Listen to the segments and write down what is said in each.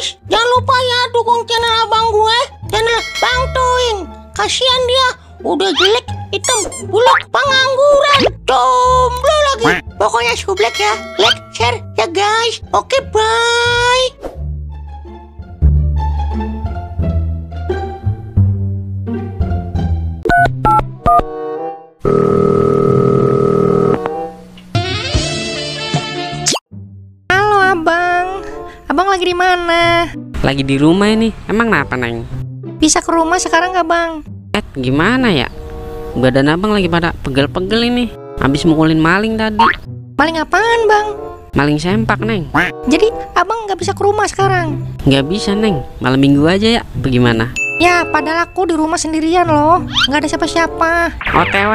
guys, jangan lupa ya dukung channel abang gue, channel Bang Toing. Kasihan dia, udah jelek, hitam, buluk, pengangguran, jomblo lagi. Pokoknya sublek ya, like, share ya guys. Oke, bye. Halo abang, abang lagi di mana? Lagi di rumah ini. Emang kenapa, Neng? Bisa ke rumah sekarang nggak bang? Gimana ya? Badan abang lagi pada pegel-pegel ini. Habis mukulin maling tadi. Maling apaan bang? Maling sempak, Neng. Jadi abang nggak bisa ke rumah sekarang? Nggak bisa, Neng. Malam minggu aja ya. Bagaimana? Ya padahal aku di rumah sendirian loh, nggak ada siapa-siapa. OTW.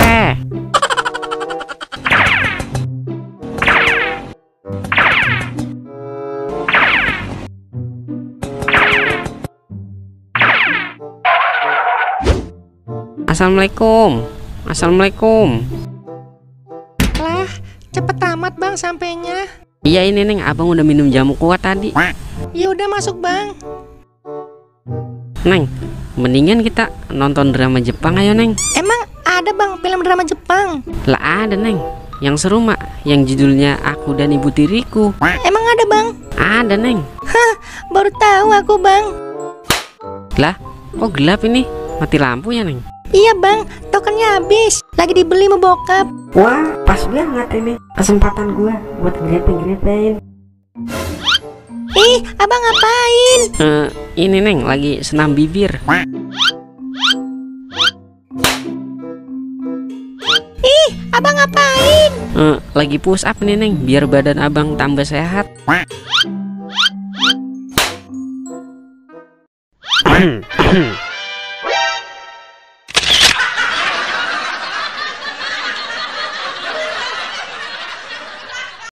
Assalamualaikum. Assalamualaikum. Lah, cepet amat bang sampainya. Iya ini, Neng, abang udah minum jamu kuat tadi. Ya udah masuk bang. Neng, mendingan kita nonton drama Jepang ayo, Neng. Emang ada bang film drama Jepang? Lah ada, Neng. Yang seru mak, yang judulnya Aku dan Ibu Tiriku. Emang ada bang? Ada, Neng. Hah, baru tahu aku bang. Lah, kok gelap ini? Mati lampu ya, Neng? Iya bang, tokennya habis. Lagi dibeli sama bokap. Wah, pas banget ini kesempatan gua buat grepe-grepein. Ih, abang ngapain? Ini, Neng, lagi senam bibir. Ih, abang ngapain? Lagi push up nih, Neng, biar badan abang tambah sehat.